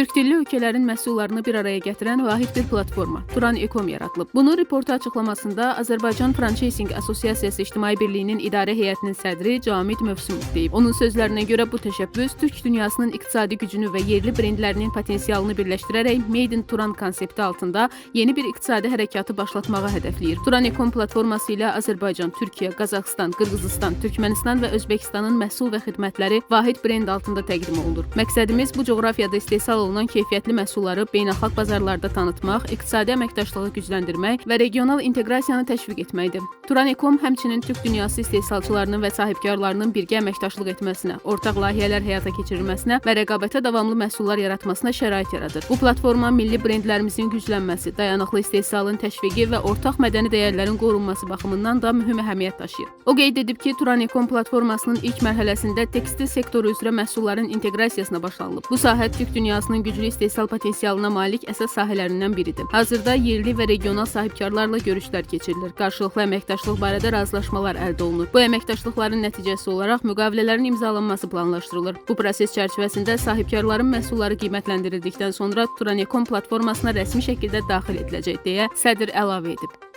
Türk dilli ölkələrin məhsullarını bir araya gətirən vahid bir platforma Turan Ecom yaradılıb. Bunu Reporta açıqlamasında Azərbaycan Franchising Assosiasiyası İctimai Birliyinin İdarə Heyətinin sədri Camid Mövsümov deyib. Onun sözlərinə görə bu təşəbbüs Türk dünyasının iqtisadi gücünü və yerli brendlərinin potensialını birləşdirərək Made in Turan konsepti altında yeni bir iqtisadi hərəkatı başlatmağı hədəfləyir. Turan Ecom platforması ilə Azərbaycan, Türkiyə, Qazaxıstan, Qırğızıstan, Türkmənistan və Özbəkistanın məhsul və xidmətləri vahid brend altında təqdim olunur. Məqsədimiz bu coğrafiyada istehsal olunan keyfiyyətli məhsulları beynəlxalq bazarlarda tanıtmaq, iqtisadi əməkdaşlığı gücləndirmək və regional inteqrasiyanı təşviq etməkdir. Turan Ecom həmçinin Türk dünyası istehsalçılarının və sahibkarlarının birgə əməkdaşlıq etməsinə, ortaq layihələr həyata keçirilməsinə və rəqabətə davamlı məhsullar yaratmasına şərait yaradır. Bu platforma milli brendlərimizin güclənməsi, dayanıqlı istehsalın təşviqi və ortaq mədəni dəyərlərin qorunması baxımından da mühüm əhəmiyyət daşıyır. O qeyd edib ki, Turan Ecom platformasının ilk mərhələsində tekstil sektoru üzrə məhsulların inteqrasiyasına başlanılıb. Bu sahə Türk dünyasının güclü istehsal potensialına malik əsas sahələrindən biridir. Hazırda yerli və regional sahibkarlarla görüşlər keçirilir. Qarşılıqlı əməkdaşlıq barədə razılaşmalar əldə olunur. Bu əməkdaşlıqların nəticəsi olaraq müqavilələrin imzalanması planlaşdırılır. Bu proses çərçivəsində sahibkarların məhsulları qiymətləndirildikdən sonra Turan Ecom platformasına rəsmi şəkildə daxil ediləcək, deyə sədr əlavə edib.